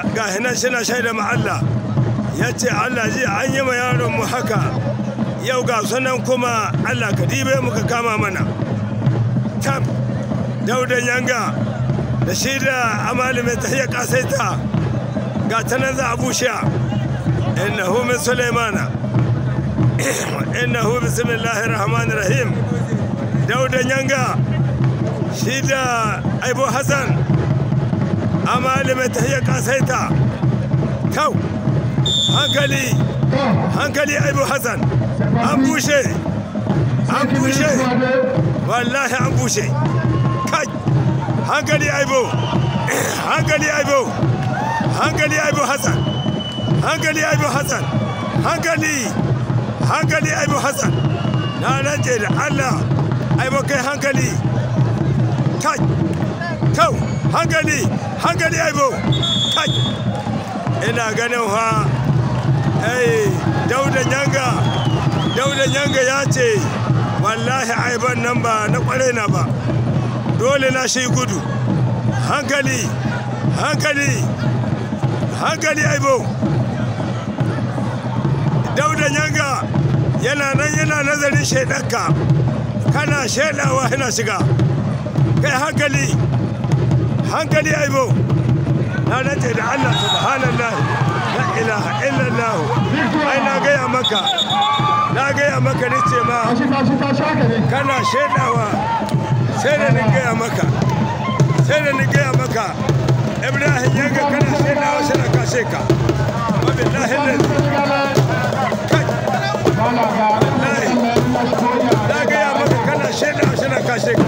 Yanga ga hinan shi na shaida ma Allah. Ya ce Allah ji an yi ma yaron mu haka. Yau ga sunan kuma Allah ka dibe mu ka kama mana. Tab Daudan Yanga da shi da Amali mai tahiyar kasaita ga ta nan za a bushe. Innahu min Sulaimana. Innahu bismillahir rahmanir rahim. Daudan Yanga shi da Aibo Hassan Amali mai tahiyar kasaita. Kau hankali hankali Aibo Hassan an bushe an bushe wallahi an bushe. Kai hankali Aibo hankali Aibo hankali Aibo Hassan hankali Aibo Hassan hankali hankali Aibo Hassan. Na rance da Allah Aibo kai hankali. Kai kau hankali hankali Aibo. Kai ina ganin fa ai Daudan Yanga Daudan Yanga ya ce wallahi Aiban nan ba na kware na ba, dole na shi gudu. Hankali hankali hankali Aibo. Daudan Yanga yana nan yana nazarin shaidanka, kana shaidawa yana shiga. Kai hankali hankali Aibo. Na rance da Allah subhanallah la ilaha illallah. Ai na gaya maka na gaya maka nace ma kana shaidawa sai da ni gaya maka sai da ni gaya maka Ibrahim Yanga kana shaidawa sai na kashe ka. Wabillahi wallahi na gaya maka kana shaidawa sai na kashe ka.